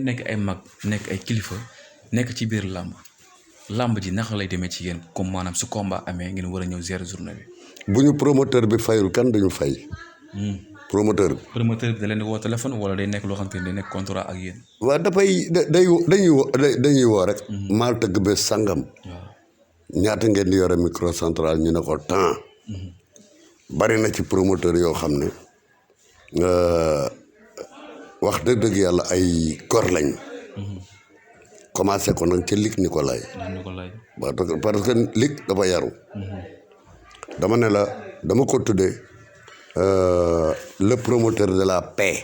nekk ay mag nekk ay kilifa nekk ci biir làmb ji naka lay demee ci yéen comme maanaam su combat amee ngeen war a ñëw gérer journée bi. bu ñu promoteur bi fayul kan dañu fay. promoteur bi da leen di woo téléphone wala day nekk loo xam te ne day nekk contrat ak yéen. waaw dañuy woo rek. maal tëgg bés sangam. ñaata ngeen di yore micro central ñu ne ko temps. bari na ci promoteur yoo xam ne wax dëgg yàlla ay gor lañ. commencé ko nag ca Luc Nicolaï. parce que Luc dafa yaru. dama ne la dama ko tuddee le promoteur de la paix.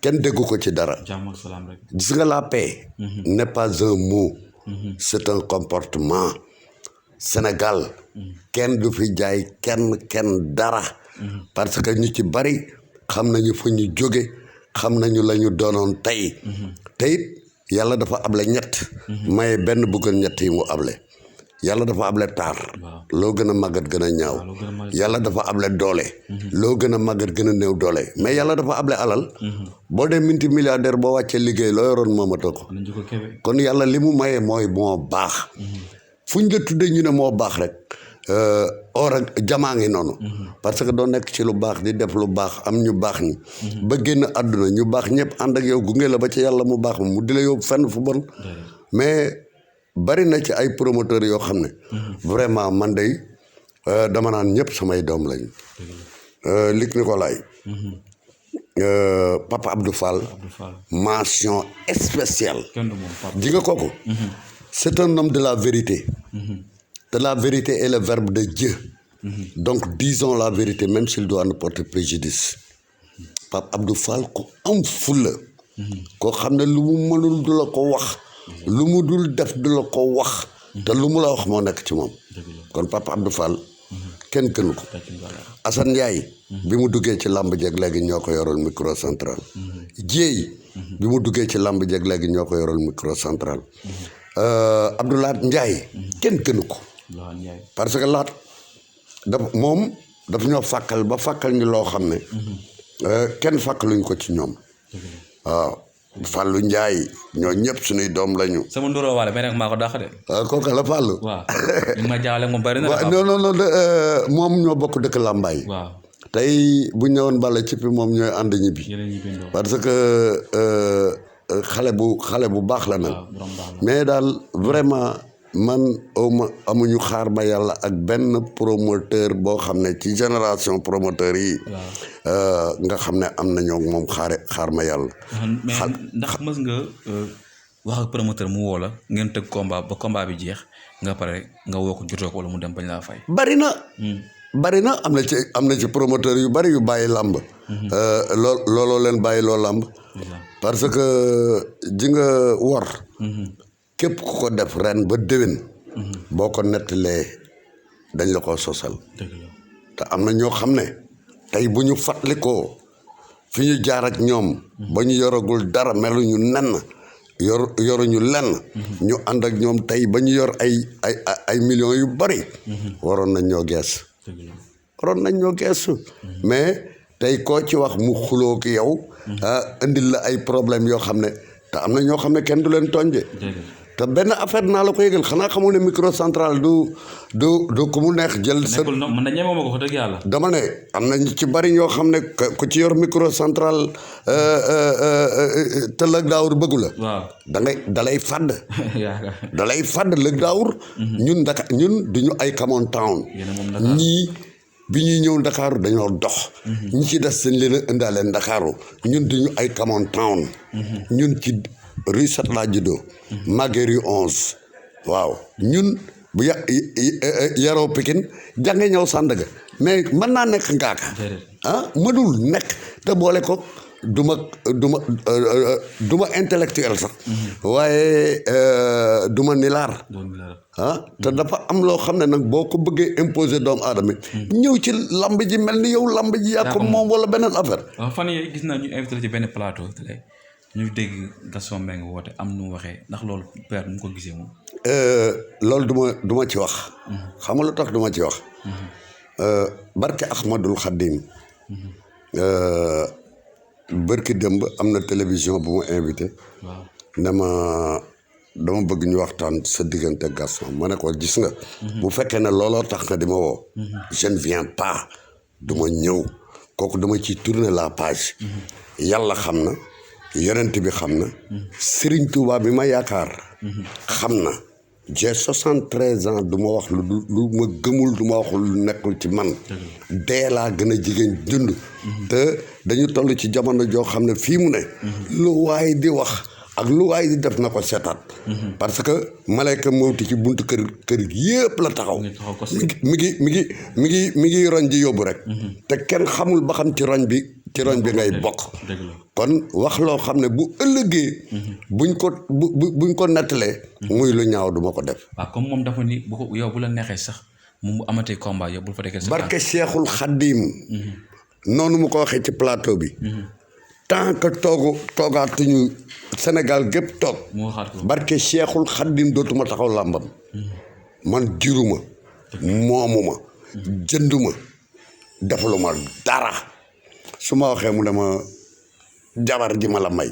kenn déggu ko ci dara. jàmm ak salaam rek. gis nga la paix. n'est pas un mot. c'est un comportement. Sénégal. kenn du fi jaay kenn dara. parce que ñu ci bari xam nañu fu ñu jóge xam nañu la ñu doonoon tey. te it yàlla dafa able ñett. maye benn bu gën ñett yi mu able. yàlla dafa able taar. loo gën a màggat gën a ñaaw. yàlla dafa able doole. loo gën a màggat gën a néew doole mais yàlla dafa able alal. boo dee minti milliardaire boo wàccee liggéey loo yoroon moomatoo ko. kon yàlla li mu maye mooy moo baax. fu ñu la tuddee ñu ne moo baax rek. or ak jamaa ngi noonu. parce que doo nekk ci lu baax di def lu baax am ñu baax ñi. ba génn àdduna ñu baax ñëpp ànd ak yow gunge la ba ci yàlla mu baax mu di la yóbbu fenn fu bon. mais bari na ci ay promoteurs yoo xam ne. vraiment man day dama naan ñëpp samay doom lañu. Luc Nicolaï. Papa Abdou Fall. mention spéciale. ji nga kooku. c'est un homme de la vérité. De la vérité est le verbe de Dieu. Donc disons la vérité même s'il doit nous porter préjudice. Pape Abdou Fall ku am fulla koo xam ne lu mu mënul du la ko wax. lu mu dul def du la ko wax. te lu mu la wax moo nekk ci moom. kon Pape Abdou Fall kenn gënu ko. Assane Ndiaye bi mu duggee ci làmb jeeg léegi ñoo ko yoral micro central. Dieye bi mu duggee ci làmb jeeg léegi ñoo ko yoral micro central. Abdoulaye Ndiaye kenn gënu ko. parce que laat moom daf ñoo fàkkal ba fàkkal ñu loo xam ne kenn fàkkaluñ ko ci ñoom. waaw Fallou Ndiaye ñoo ñëpp suñuy doom lañu. sama ndóoroo waale mais nag maa ko dàq de. kooka la Fallou. waaw li ma jaawale moom bari na. waaw non moom ñoo bokk dëkk Lambaye. waaw tey bu ñëwoon Balla ci pi moom ñooy ànd ñibbi. parce que xale bu baax la nag. mais daal vraiment man amuñu xaar ma yàlla ak benn promoteur boo xam ne ci génération promoteur yi. nga xam ne am nañoo moom xaar ma yàlla. mais ndax mës nga wax ak promoteur mu woo la ngeen tëgg combat ba combat bi jeex nga pare nga woo ko jotoo ko wala mu dem bañ laa fay. bari na am na ci promoteur yu bari yu bàyyi làmb. looloo leen bàyyi loo làmb. parce que ji nga wor. képp ku ko def ren ba déwén. boo ko nettalee dañ la ko sosal. te am na ñoo xam ne tey bu ñu fàttalikoo fi ñu jaar ak ñoom. ba ñu yoragul dara meluñu nen yoruñu lenn. ñu ànd ak ñoom tey ba ñu yor ay millions yu bari. waroon nañ ñoo gees. mais tey koo ci wax mu xuloo ki yow. indil la ay problème yoo xam ne te am na ñoo xam ne kenn du leen tonje. te benn affaire naa la ko yëgal xanaa xamul ne micro central du ku mu neex jël. man de ñeme ma ko wax dëgg yàlla. dama ne am na ñu ci bari ñoo xam ne ku ci yor micro central te lëg daawur bëggu la. waaw dalay fàdd. dalay fàdd lëg daawur. ñun duñu ay Camon Town. ñii bi ñuy ñëw Ndakaaru dañoo dox. ñi ci des dañ leen a indaale Ndakaaru ñun duñu ay Camon Town. ñun ci rue 7 laa juddoo. màggee rue 11. waaw ñun bu yaroo Pikine jànge ñëw Sandaga mais mën naa nekk ngaaka. mënul nekk te boole ko du ma intellectuel sax. waaye du ma nilaar. te dafa am loo xam ne nag boo ko bëggee imposer doomu aadama ñëw ci lamb ji mel ni yow lamb ji yaa ko moom wala beneen affaire. waaw fan yii gis naa ñu invité ci benn plateau télé ñu dégg Gaston Mbengue woote am nu mu waxee ndax loolu père nu ko gisee moom. loolu du ma ci wax. xam nga lu tax du ma ci wax. barke Ahmadul Khadim. bërki démb am na télévision bu ma invité. waaw dama bëgg ñu waxtaan sa diggante Gaston ma ne ko gis nga. bu fekkee ne looloo tax nga di ma woo. je ne viens pas du ma ñëw kooku dama ciy tourner la page. yàlla xam na yonent bi xam na. Serigne Touba bi ma yaakaar. xam na. j'ai 73 ans du ma wax lu ma gëmul du ma wax lu nekkul ci man. dee laa gën a jigéen dund. te dañu toll ci jamono joo xam ne fii mu ne. lu waay di wax. ak lu waay di def na ko seetaat. parce que malayka mawti ci buntu kër yëpp la taxaw. mi ngi roñ ji yóbbu rek. te kenn xamul ba xam ci roñ bi ngay bokk. kon wax loo xam ne bu ëllëgee. buñ ko nettalee. muy lu ñaaw duma ko def. waaw comme moom dafa ni bu la neexee sax mu amatee combat yow bul fa dekkee. barke Cheikhul Khadim. noonu mu ko waxee ci plateau bi. tant que toogaatuñu Sénégal gépp toog. barke Cheikhul Khadim dootuma taxaw làmbam. man jiruma moomuma jënduma defaluma dara su ma waxee mu ne ma jabar ji ma la may.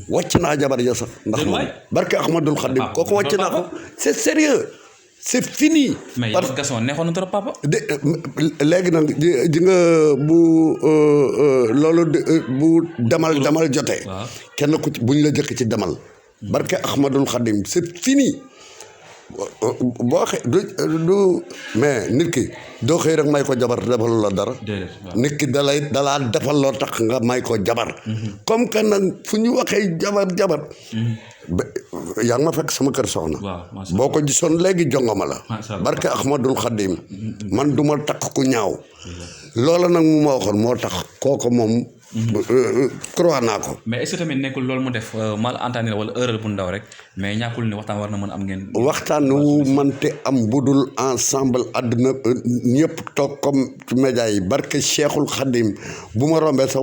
wàcc naa jabar ja sax ndax moom barke Ahmadul Khadim kooku wàcc naa ko c'est sérieux c'est fini. mais yow Gaston neexoon na trop papa. léegi nag ji nga loolu bu demal jotee. kenn ku ci buñ la jëkk ci demal. barke Ahmadul Khadim c'est fini. boo xee du mais nit ki doo xëy rek may ko jabar defal la dara. nit ki dalaa defal loo tax nga may ko jabar. comme que nag fu ñu waxee jabar. yaa ngi ma fekk sama kër soxna. boo ko gisoon léegi jongoma la. barke Ahmadul Khadim man du ma takk ku ñaaw. loola nag mu ma waxoon moo tax kooku moom. croix naa ko. mais est-ce que tamit nekkul loolu mu def malentendu wala erreur bu ndaw rek mais ñàkkul ne waxtaan war na mën am ngeen. waxtaan wu mënte am budul ensemble àdduna ñëpp toog comme ci média yi barke Cheikhul Khadim bu ma rombee sax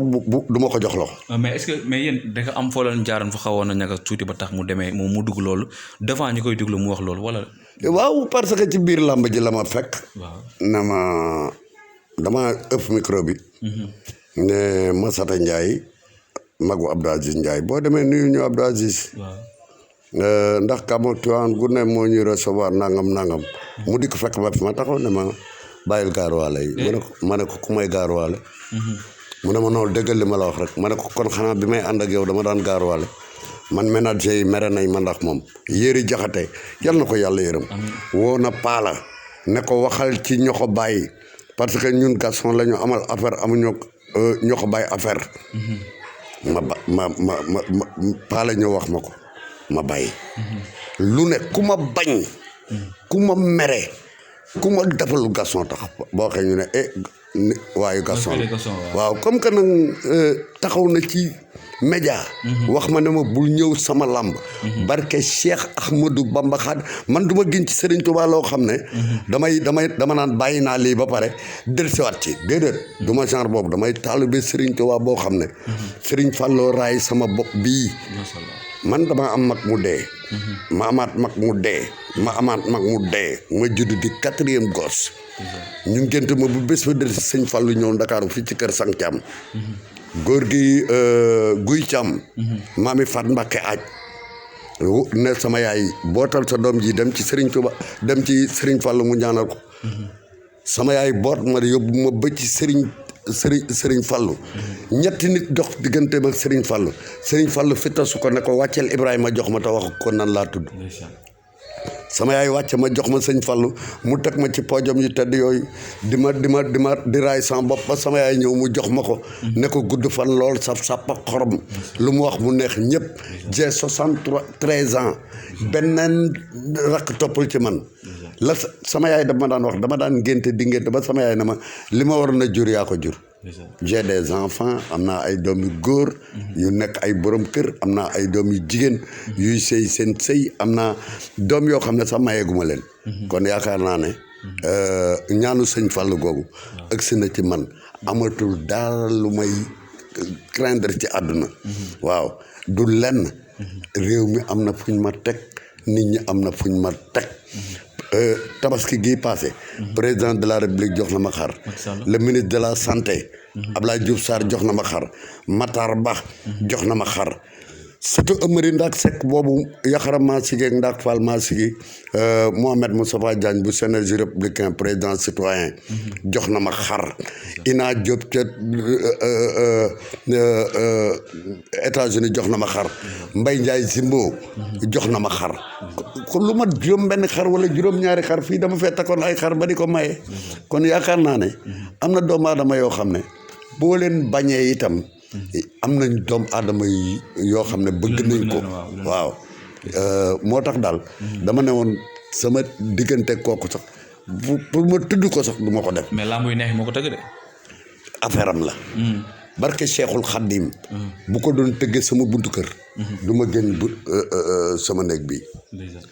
du ma ko jox loxo. mais est-ce que mais yéen da nga am foo leen jaaroon fa xawoon na ñàkk tuuti ba tax mu demee moom mu dugg loolu devant ñi koy déglu mu wax loolu wala. waaw parce que ci biir làmb ji la ma fekk. waaw na ma dama ëpp micro bi. ne Massata Ndiaye magu Abdou Aziz Ndiaye boo demee nuyu ñu Abdou Aziz. ndax Kamo Tiwaan gu ne moo ñuy recevoir nangam. mu di ko fekk ba fi ma taxaw ne ma bàyyil gaaruwaale yi. ma ne ko ku may gaaruwaale. mu ne ma noonu dëggal li ma la wax rek ma ne ko kon xanaa bi may ànd ak yow dama daan gaaruwaale. man ménager yi mere nañ ma ndax moom yéeri jaxate yal na ko yàlla yërëm. woo na paala ne ko waxal ci ñoxo bàyyi parce que ñun Gaston la ñu amal affaire amuñu ñoo ko bàyyi affaire. ma paala ñu wax ma ko ma bàyyi. lu ne ku ma bañ. ku ma mere. ku ma defalu Gaston tax boo waxee ñu ne waayu Gaston waaw comme que nag taxaw na ci média. wax ma ne ma bul ñëw sama làmb. barke Cheikh Ahmadou Bamba Xaad man du ma gën ci Serigne Touba loo xam ne. dama naan bàyyi naa lii ba pare dellusiwaat ci déedéet. du ma genre boobu damay taalibe Serigne Touba boo xam ne. Serigne Fallou raay sama bopp bii. man dama am mag mu dee. ma amaat mag mu dee. ma amaat mag mu dee. ma judd di 4e gosse. ñu ngénte ma bu bés ba del si sëñ Fallou ñëw Ndakaaru fii ci kër Sang Thiam. góor gi Guy Thiam. maami Fat Mbacke aaj. ne sama yaay bootal sa doom ji dem ci Serigne Touba dem ci Serigne Fallou mu ñaanal ko. sama yaay boot ma yóbbu ma ba ci Serigne Fallou. ñetti nit dox digganteem ak Serigne Fallou fi tasu ko ne ko wàcceel Ibrahima jox ma te wax ko nan laa tudd. sama yaay wàcce ma jox ma sëñ Fallou mu teg ma ci pojom yu tedd yooyu di raay sama bopp ba sama yaay ñëw mu jox ma ko. ne ko gudd fan lool sap ak xorom. lu mu wax mu neex ñëpp. j'ai 73 ans. beneen rakk toppul ci man. la sama yaay dama daan wax dama daan ngénte di ngénte ba sama yaay ne ma li ma waroon a jur yaa ko jur. j'ai des enfants am naa ay doom yu góor. yu nekk ay borom kër am naa ay doom yu jigéen. yuy sëy seen sëy am naa doom yoo xam ne sax mayeeguma leen. kon yaakaar naa ne ñaanu sëñ Fallou googu. agsi na ci man amatul dara lu may craindre ci àdduna. waaw du lenn. réew mi am na fuñ ma teg nit ñi am na fuñ ma teg. tabaski gii passé président de la république jox na ma xar le ministre de la santé Abdoulaye Diouf Sarr jox na ma xar Matar Ba jox na ma xar surtout Amary Ndack Seck boobu Yaxaram maa sigi ak Ndack Fall maa sigi Mohamed Moustapha Diagne bu Synergie républicain président citoyen jox na ma xar Ina Diop ca États-Unis jox na ma xar Mbaye Ndiaye Zimbo jox na ma xar kon lu mat juróom benn xar wala juróom-ñaari xar fii dama fee takkoon ay xar ba di ko maye kon yaakaar naa ne am na doomu aadama yoo xam ne boo leen bañee itam am nañ doomu aadama yi yoo xam ne bëgg nañ ko waaw moo tax daal dama ne woon sama diggante kooku sax pour ma tudd ko sax du ma ko def. mais làmb yu neex moo ko tëgg de. affaire am la. barke Cheikhul Khadim bu ko doon tëggee sama buntu kër. du ma génn sama néeg bi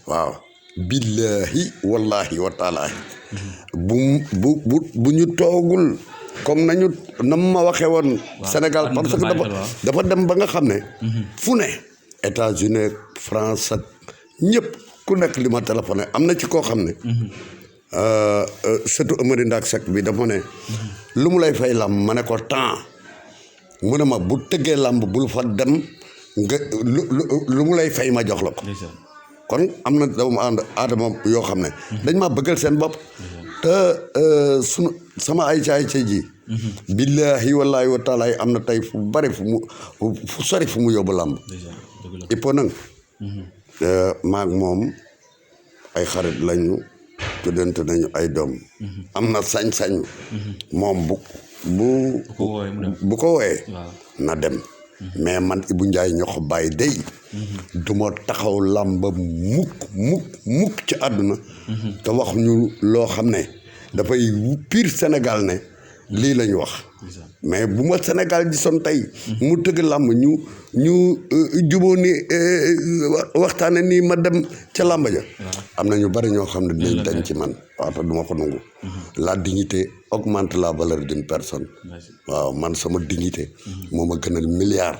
waaw. billahi wallahi wa taalaahi bu ñu toogul. comme nañu na ma waxee woon Sénégal parce que dafa dem ba nga xam ne fu ne États-Unis France ak ñëpp ku nekk li ma téléphoné am na ci koo xam ne surtout Amary Ndack Seck bi dafa ne lu mu lay fay làmb ma ne ko temps mu ne ma bu tëggee làmb bul fa dem nga lu mu lay fay ma jox la ko kon am na doomu aadama yoo xam ne dañ maa bëggal seen bopp te sunu sama ay caay ji billahi wallahi wa taala am na tey fu bari fu sori fu mu yóbbu làmb il faut nag maag moom ay xarit lañu tuddante nañu ay doom am na sañ-sañu moom bu ko wooyee na dem mais man Ibou Ndiaye ñoo ko bàyyi day du ma taxaw làmba mukk ci àdduna te wax ñu loo xam ne dafay pire Sénégal ne lii lañu wax mais bu ma Sénégal gisoon tey mu tëgg làmb ñu juboo ni waxtaane nii ma dem ca làmb ja am na ñu bari ñoo xam ne dinañ dañ ci man waaw te du ma ko nangu la dignité augmente la valeur d'une personne waaw man sama dignité moo ma gënal milliard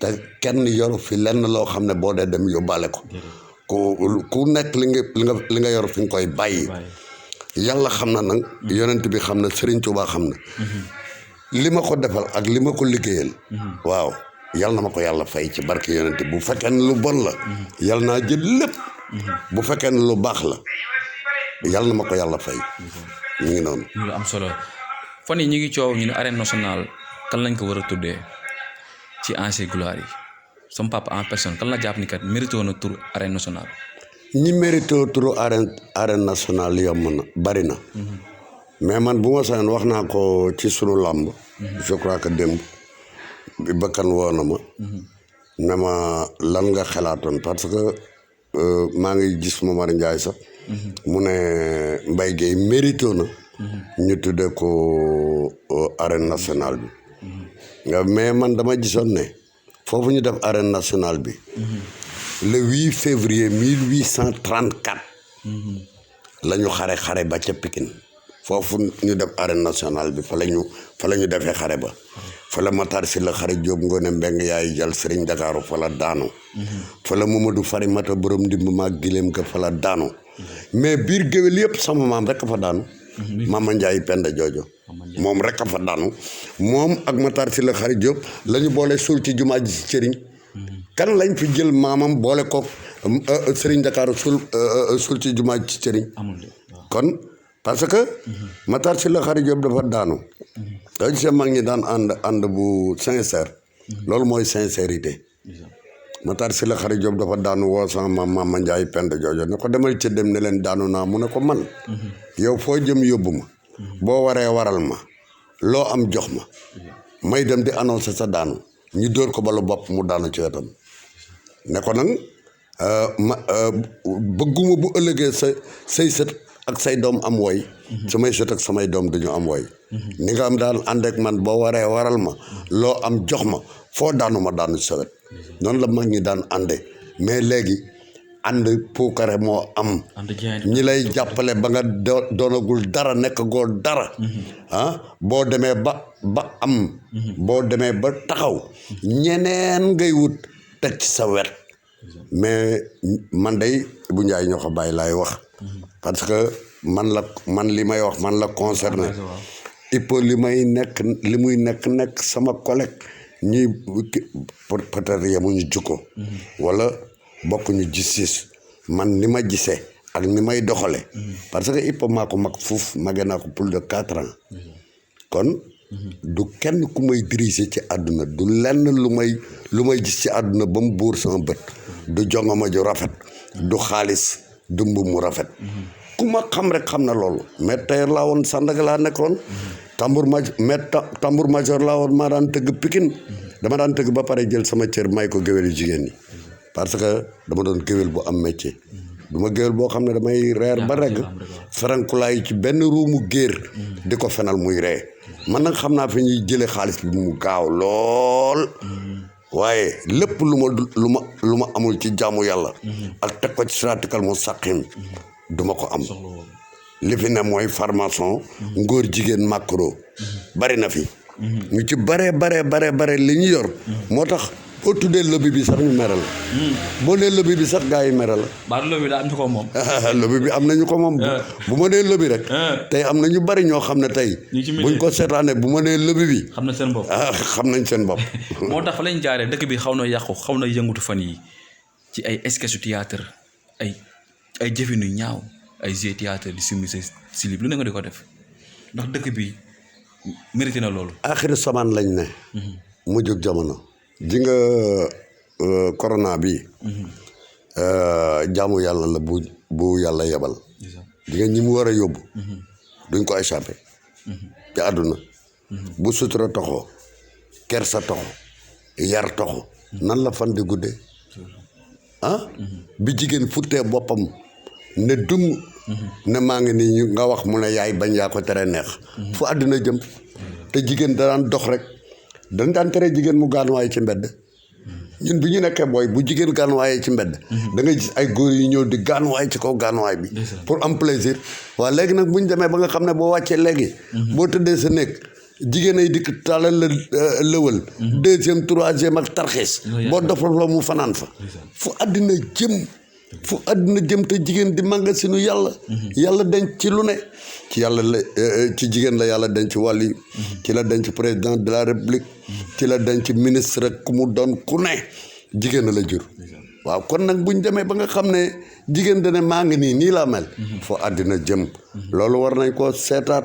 te kenn yoru fi lenn loo xam ne boo dee dem yóbbaale ko ku nekk li nga yor fi nga koy bàyyi yàlla xam na nag yonent bi xam na Serigne Touba xam na li ma ko defal ak li ma ko liggéeyal waaw yàlla na ma ko yàlla fay ci barke yonent bu fekkee ne lu bon la yàlla naa jël lépp bu fekkee ne lu baax la yàlla na ma ko yàlla fay ñu ngi noonu lu am solo fan yi ñu ngi coow ñu ne arène nationale kan lañ ko war a tuddee ci ancienne gloire yi sama papa en personne kan la jàpp ni kat mérité woon na tur arène nationale ñi mérité turu arène nationale yomb na bari na mais man bu ma sañoon wax naa ko ci sunu làmb je crois que démb bi bakkan woo na ma ne ma lan nga xalaatoon parce que maa ngi gis Momar Ndiaye sax mu ne Mbaye Guèye mérité na ñu tuddee ko arène nationale bi mais man dama gisoon ne foofu ñu def arène nationale bi le 8 février 1834 la ñu xare ba ca Pikine foofu ñu def arène nationale bi fa la ñu defee xare ba fa la Matar Sylla xare Jóob Ngoone Mbeng yaay jal Sëriñ Dakaaru fa la daanu fa la Mamadou Fari Mata borom ndimb maag giléem ka fa la daanu mais biir géwél yëpp sama maam rek a fa daanu Mama Ndiaye Penda Joojo moom rek a fa daanu moom ak Matar Sylla xare Jóob la ñu boole suul ci jumaa ji ci cëriñ kan lañ fi jël maamam boole ko Sëriñ Dakaaru suul ci jumaa ji ci cëriñ kon parce que Matar Sylla xare Jóob dafa daanu da gisee mag ñi daan ànd bu sincère loolu mooy sincérité Matar Sylla xare Jóob dafa daanu woo sama maam Mama Ndiaye Penda Joojo ne ko demal ci dem ne leen daanu naa mu ne ko man yow foo jëm yóbbu ma boo waree waral ma loo am jox ma may dem di annoncer sa daanu ñu dóor ko balu bopp mu daanu ci wetam ne ko nag bëgguma bu ëllëgee say sët ak say doom am woy samay sët ak samay doom duñu am woy ni nga am daan ànd ak man boo waree waral ma loo am jox ma foo daanu ma daanu ci sa wet noonu la mag ñi daan ànde mais léegi ànd puukare moo am ñi lay jàppale ba nga doonagul dara nekk goo dara boo demee ba am boo demee ba taxaw ñeneen ngay wut teg ci sa wet mais man day Ibou Ndiaye ñoo ko bàyyi laay wax parce que man li may wax man la concerné Hippo li muy nekk sama collègue ñuy peut-être yemuñu jukko wala bokkuñu gis-gis man ni ma gisee ak ni may doxale parce que Hippo maa ko mag fuuf magee naa ko plus de 4 ans kon du kenn ku may diriger ci àdduna du lenn lu may gis ci àdduna ba mu buur sama bët du jongoma ju rafet du xaalis du mbubb mu rafet ku ma xam rek xam na loolu mais tailleur laa woon Sandaga laa nekkoon tambour major laa woon maa daan tëgg Pikine dama daan tëgg ba pare jël sama cër may ko géwél yu jigéen ñi parce que dama doon géwél bu am métier du ma géwél boo xam ne damay reer ba regg ferankulaay ci benn ruumu géer di ko fenal muy ree man nag xam naa fi ñuy jëlee xaalis bi mu gaaw lool waaye lépp lu ma amul ci jaamu yàlla ak teg ko ci siraatal mustaqiim duma ko am li fi ne mooy formation ngóor jigéen macro bari na fi ñu ci bare li ñu yor moo tax boo tuddee lobby bi sax ñu mere la boo nee lobby bi sax gaa yi mere la ba lobby daa am ñu ko moom lobby bi am nañu ko moom bu ma nee lobby rek tey am na ñu bari ñoo xam ne tey buñ ko seetaanee bu ma nee lobby bi xam na seen bopp xam nañ seen bopp moo tax fa lañ jaaree dëkk bi xaw na yàqu xaw na yëngutu fan yi ci ay sketch théâtre ay jëfinu ñaaw ay jeu théâtre di simi sa silib lu ne nga di ko def ndax dëkk bi mérité na loolu aaxiri samaan lañ ne mu jóg jamono ji nga corona bi jaamu yàlla la bu yàlla yebal di nga ñi mu war a yóbbu duñ ko échappé ci àdduna bu sutura toxoo kersa toxo yar toxo nan la fan di guddee bi jigéen futtee boppam ne dung ne maa ngi nii ñu nga wax mu ne yaay bañ yaa ko tere neex fu àdduna jëm te jigéen daan dox rek dañ daan tere jigéen mu gaanuwaay ci mbedd ñun bi ñu nekkee booy bu jigéen gaanuwaayee ci mbedd da ngay gis ay góor yi ñëw di gaanuwaay ci kaw gaanuwaay bi pour am plaisir waaw léegi nag bu ñu demee ba nga xam ne boo wàccee léegi boo tëddee sa néeg jigéen ay dikk taalal la lëwal deuxième troisième ak tarxiis boo dofal la mu fanaan fa fu àddina jëm te jigéen di mànga sinu yàlla denc ci lu ne ci yàlla la ci jigéen la yàlla denc wàlli ci la denc président de la république ci la denc ministre rek ku mu doon ku ne jigéen la jur waaw kon nag buñ demee ba nga xam ne jigéen dane maa ngi nii laa mel foo àddina jëm loolu war nañ ko seetaat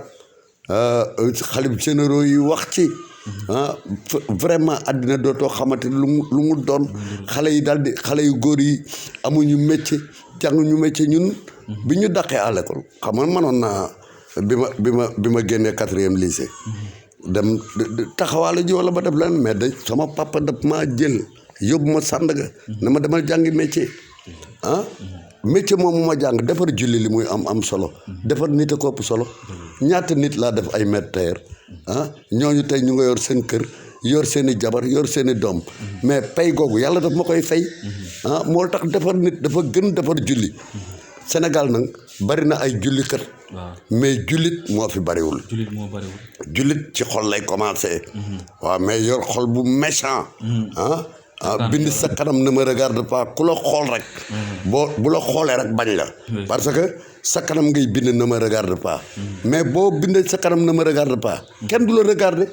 xalif généraux yi wax ci vraiment àddina dootoo xamante lu mu doon xale yu góor yi amuñu métier jànguñu métier ñun bi ñu daqee à l'école xam nga mënoon naa bi ma génnee 4e lycée dem taxawaale ji wala ba def leen mais sama papa daf maa jël yóbbu ma Sandaga ne ma demal jàngi métier métier moom ma jàng defar julli li muy am solo defar nit a ko ëpp solo ñaata nit laa def ay maître tailleur ñooñu tey ñu nga yor seen kër yor seen i jabar yor seen i doom mais pay googu yàlla daf ma koy fay moo tax defar nit dafa gën defar julli Sénégal nag bari na ay jullikat mais jullit moo fi bariwul jullit ci xol lay commencé waaw mais yor xol bu méchant bind sa kanam ne me regarde pas ku la xool rek bu la xoolee rek bañ la parce que sa kanam ngay bind ne me regarde pas mais boo bindee sa kanam ne me regarde pas kenn du la regarder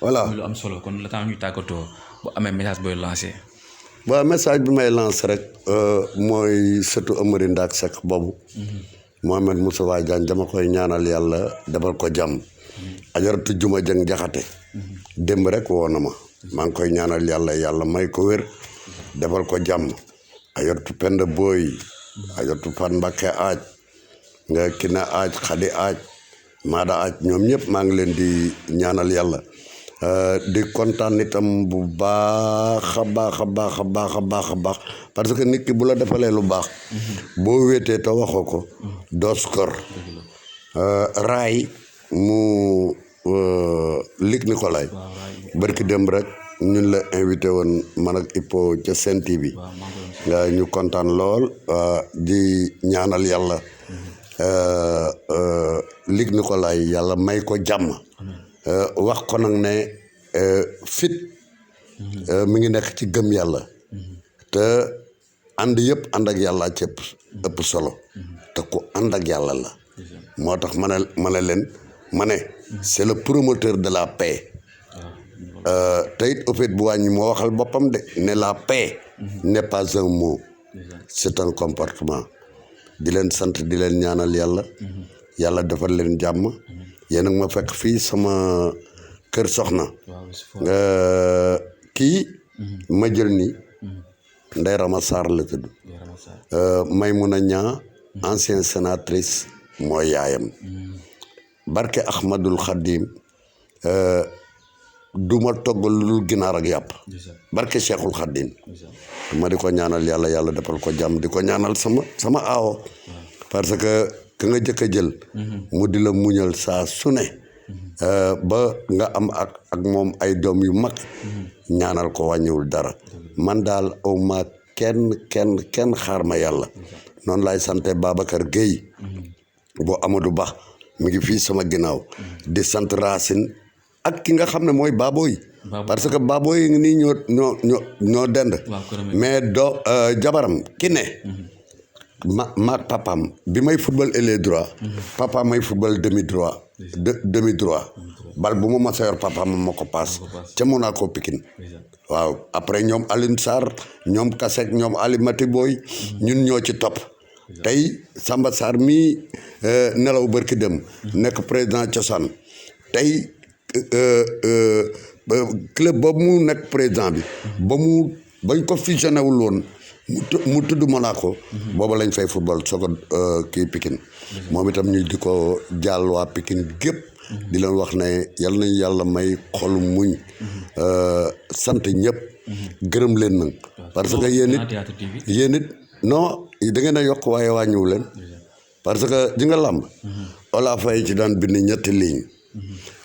voilà lu am solo kon la temps ñu tàggatoo bu amee message booy lancé waaw message bi may lancé rek mooy surtout Amary Ndack Seck boobu Mohamed Moustapha Diagne dama koy ñaanal yàlla defal ko jàmm ajaratu Juma Jeng Jaxate démb rek woo na ma maa ngi koy ñaanal yàlla may ko wér defal ko jàmm ajaratu Penda Boy ajaratu Fan Mbakke aaj nga kina aaj xadi aaj maada aaj ñoom ñëpp maa ngi leen di ñaanal yàlla di kontaan itam bu baax a baax parce que nit ki bu la defalee lu baax boo wéetee te waxoo ko doo skor raay mu Luc Nicolaï barki démb rek ñun la invité woon man ak Hippo ca Sen TV nga ñu kontaan lool di ñaanal yàlla Luc Nicolaï yàlla may ko jàmm wax ko nag ne fit mi ngi nekk ci gëm yàlla te ànd yëpp ànd ak yàlla ci ëpp solo te ku ànd ak yàlla la moo tax ma ne leen ma ne c'est le promoteur de la paix te it au fait bu wàññi moo waxal boppam de ne la paix n'est pas un mot c'est un comportement di leen sant di leen ñaanal yàlla yàlla defal leen jàmm yéen ak ma fekk fii sama kër soxna kii ma jël ni Ndeye Rama Sarr la tudd Maymuna Ñaa ancienne sénatrice mooy yaayam barke Ahmadul Khadim duma togg lu dul ginaar ak yàpp barke Cheikhul Khadim ma di ko ñaanal yàlla yàlla defal ko jàmm di ko ñaanal sama aawo parce que ka nga jëkk a jël mu di la muñal saa su ne ba nga am ak moom ay doom yu mag ñaanal ko wàññiwul dara man daal aw ma kenn xaar ma yàlla noonu laay sante Babacar Gueye bu Amadou Ba mi ngi fii sama ginnaaw di sant Racine ak ki nga xam ne mooy Baboy parce que Baboy ngi nii ñoo dend mais jabaram ki ne maag papaam bi may football ailier droit papa may football demi droit bal bu ma masa yor papa ma ko paas ca Monaco Pikine waaw après ñoom Alioune Sarr ñoom Kasek ñoom Ali Mati Boy ñun ñoo ci topp tey Samba Sarr mii nelaw bërki dem nekk président cosaan tey club boobu mu nekk président bi bañ ko fusionné wul woon mu tudd Monaco booba lañ fay football soo ko kii Pikine moom itam ñu di ko jàll waa Pikine gépp di leen wax ne yal nañ yàlla may xolu muñ sant ñëpp gërëm leen nag parce que yéen it non da ngeen a yokk waaye wàññiwu leen parce que di nga làmb Ola Faye ci daan bind ñetti ligne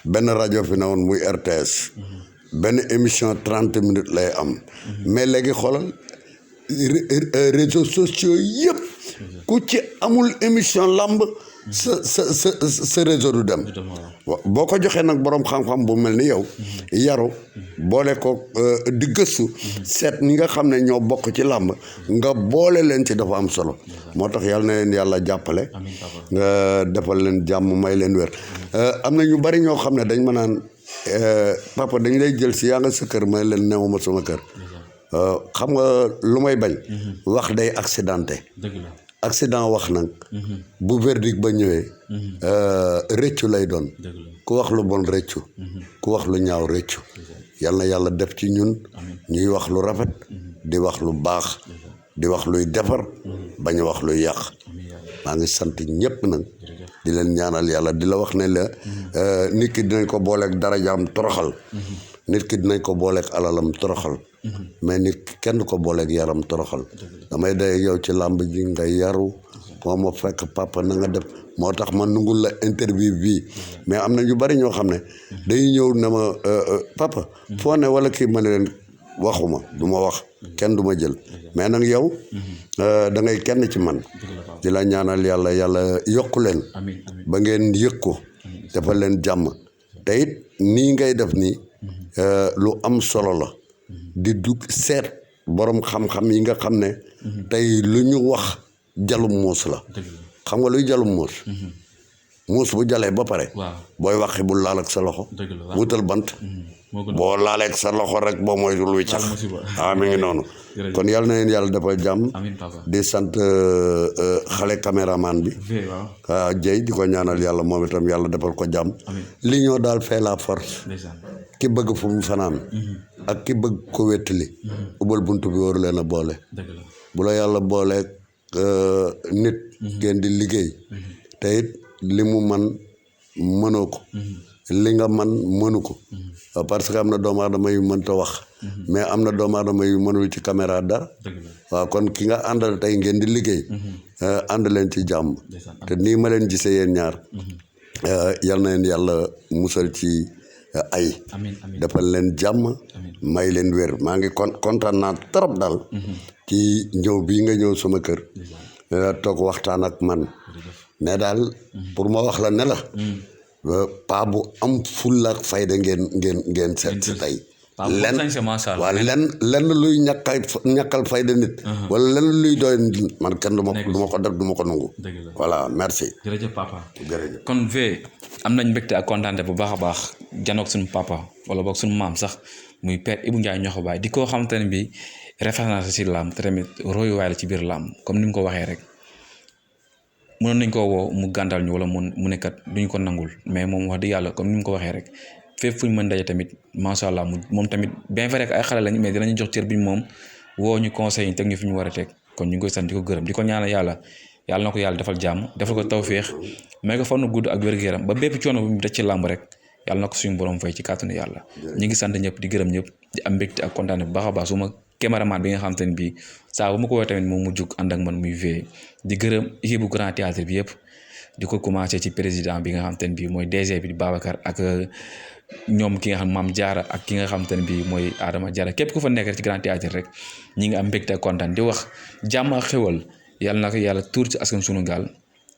benn rajo fi ne woon muy RTS benn émission 30 minutes lay am mais léegi xoolal réseaux sociaux yëpp ku ci amul émission lamb sa réseau du dem boo ko joxee nag boroom xam-xam bu mel ni yow yaru boole ko di gëstu seet ñi nga xam ne ñoo bokk ci làmb nga boole leen ci dafa am solo moo tax yàlla na leen yàlla jàppale nga defal leen jàmm may leen wér am na ñu bari ñoo xam ne dañ ma naan papa dañ lay jël si yaa nga sa kër may leen newuma sama kër xam nga lu may bañ wax day accidenté accident wax nag bu verdict ba ñëwee rëccu lay doon ku wax lu bon rëccu ku wax lu ñaaw rëccu yal na yàlla def ci ñun ñuy wax lu rafet di wax lu baax di wax luy defar bañ wax luy yàq maa ngi sant ñëpp nag di leen ñaanal yàlla di la wax ne la nit ki dinañ ko booleeg darajaam toroxal nit ki dinañ ko booleeg alalam toroxal mais nit kenn du ko booleeg yaram toroxal damay day yow ci làmb ji nga yaru moo ma fekk papa na nga def moo tax ma nungul la interview bii mais am na ñu bari ñoo xam ne dañuy ñëw ne ma papa foo ne wala kii ma ne leen waxuma du ma wax kenn du ma jël mais nag yow da ngay kenn ci man di la ñaanal yàlla yokku leen ba ngeen yëg ko defal leen jàmm te it nii ngay def nii lu am solo la di dugg seet borom xam-xam yi nga xam ne tey lu ñu wax jalum muus la xam nga luy jalum muus muus bu jalee ba pare booy waxi bu laal ak sa loxo wutal bant boo laalee ak sa loxo rek boo mooy luy cax mi ngi noonu kon yàlla na leen yàlla defal jàmm di sant xale caméraman bi waaw Dieye di ko ñaanal yàlla moom itam yàlla defal ko jàmm li ñoo daal fait la force ki bëgg fu mu fanaan ak ki bëgg ko wettali ubal buntu bi waru leen a boole bu la yàlla boole nit ngeen di liggéey te it li mu man mënoo ko li nga man mënu ko parce que am na doomu aadama yu mënta wax mais am na doomu aadama yu mënul ci caméra dara waaw kon ki nga àndal tey ngeen di liggéey ànd leen ci jàmm te nii ma leen gisee yéen ñaar yal na leen yàlla musal ci ay defal leen jàmm may leen wér maa ngi kontaan naa trop daal ci ñëw bii nga ñëw sama kër toog waxtaan ak man mais daal pour ma wax la ne la paa bu am fulla ak fayda ngeen seet si tey waaw lenn luy ñàkkal fayda nit wala lenn luy doy nit man kenn du ma ko def du ma ko nangu voilà merci jërëjëf papa jërëjëf kon V am nañ mbégte ak kontaante bu baax a baax janoog suñu papa wala boog suñu maam sax muy père Ibou Ndiaye ñoxo baay di koo xamante ne bi référence si làmb te tamit royuwaay la ci biir làmb comme ni mu ko waxee rek mënoon nañ koo woo mu gàndal ñu wala mu nekkat duñ ko nangul mais moom wax dëgg yàlla comme ni mu ko waxee rek fépp fu ñu mën daje tamit macha allah moom tamit bien vrai que ay xale lañ mais dinañu jox cër bi moom woo ñu conseil yi teg ñu fi ñu war a teg kon ñu ngi koy sant di ko gërëm di ko ñaanal yàlla na ko yàlla defal jàmm defal ko tawféex may ko fan nu gudd ak wér-gu-yaram ba bépp coono bu mu daj ci làmb rek yàlla na ko suñu borom fay ci kàttanu yàlla ñu ngi sant ñëpp di gërëm ñëpp di am mbégte ak kontaan bu baax a baax suma caméraman bi nga xam te ne bii saa bu ma ko woowee tamit moom mu jug ànd ak man muy V di gërëm équipe bu Grand Théâtre bi yëpp di ko commencé ci président bi nga xam te ne bii mooy DG bi di Babacar ak ñoom ki nga xam Mame Diarra ak ki nga xam te ne bii mooy Adama Diarra képp ku fa nekk ci Grand Théâtre rek ñi ngi am mbégte ak kontaan di wax jàmm ak xéwal yàlla na ko yàlla tuur ci askan sunu gaal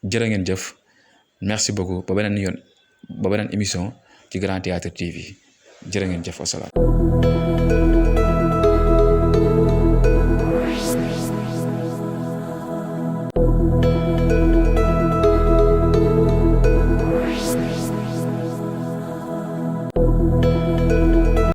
jërë ngeen jëf merci beaucoup ba beneen yoon ba beneen émission ci Grand Théâtre TV jërë ngeen jëf wasalaam